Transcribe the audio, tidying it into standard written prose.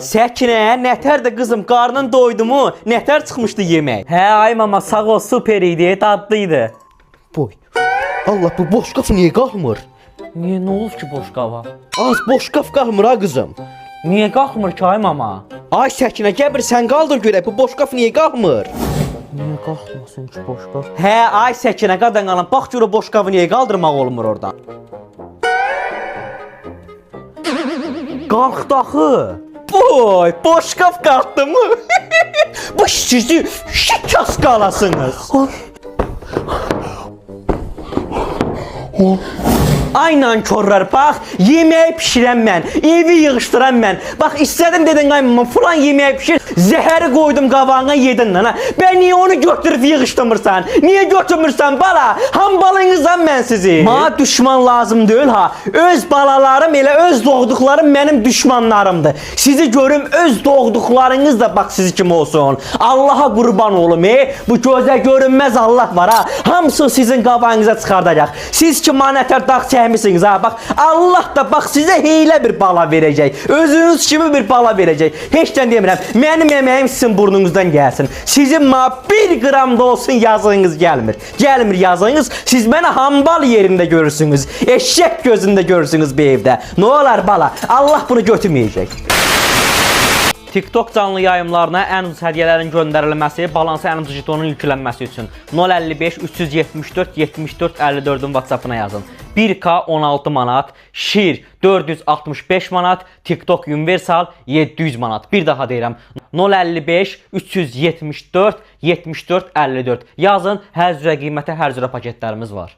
Səkinə, nətər də qızım, qarnın doydu mu? Nətər çıxmışdı yemək? Hə, ay mama, sağ ol, super idi, dadlı idi. Boy. Allah, bu boş qaf niyə qalxmır? Niyə, nə olub ki boş qava? Az boş qaf qalxmır ha qızım. Niyə qalxmır ki ay mama? Ay Səkinə, gəl bir sən qaldır görək bu boş qaf niyə qalxmır? Niyə qalxmasın ki boş qaf? Hə, ay Səkinə, qadan qalan, bax gör o boş qavı niyə qaldırmaq olmur oradan. Qalxdı axı. Boy, boş qaf qalxdı mı? Bu sizi şikas qalasınız. Ay nankorlar, bax, yeməyi pişirən mən, evi yığışdıran mən. Bax, istədim dedin ay mama, filan yeməyi pişir, zəhəri qoydum qabağına yedin lan ha. Bən niyə onu götürüb yığışdırmırsan? Niyə götürmürsən bala? Hambalınızam mən sizi. Mənə düşman lazım deyil ha. Öz balalarım elə öz doğduqlarım mənim düşmanlarımdır. Sizi görüm öz doğduqlarınız da bax sizi kim olsun. Allaha qurban olum, bu gözə görünməz Allah var ha. Hamısı sizin qabağınıza çıxardacaq. Siz ki manətər dağ çəkmisiniz ha. Bax Allah da bax sizə heylə bir bala verəcək. Özünüz kimi bir bala verəcək. Heç dən demirəm. Mənim əməyim sizin burnunuzdan gəlsin. Sizin ma bir qram da olsun yazığınız gəlmir. Gəlmir yazığınız. Siz məni hambal yerində görürsünüz. Eşşək gözündə görürsünüz bu evdə. Nə olar bala? Allah bunu götürməyəcək. TikTok canlı yayımlarına ən ucuz hədiyyələrin göndərilməsi, balansa ən ucuz jetonun yüklənməsi üçün 055 374 74 54-ün WhatsApp-ına yazın. 1K 16 manat, Şir 465 manat, TikTok Universal 700 manat. Bir daha deyirəm. 055 374 74 54. Yazın, hər cürə qiymətə, hər cürə paketlərimiz var.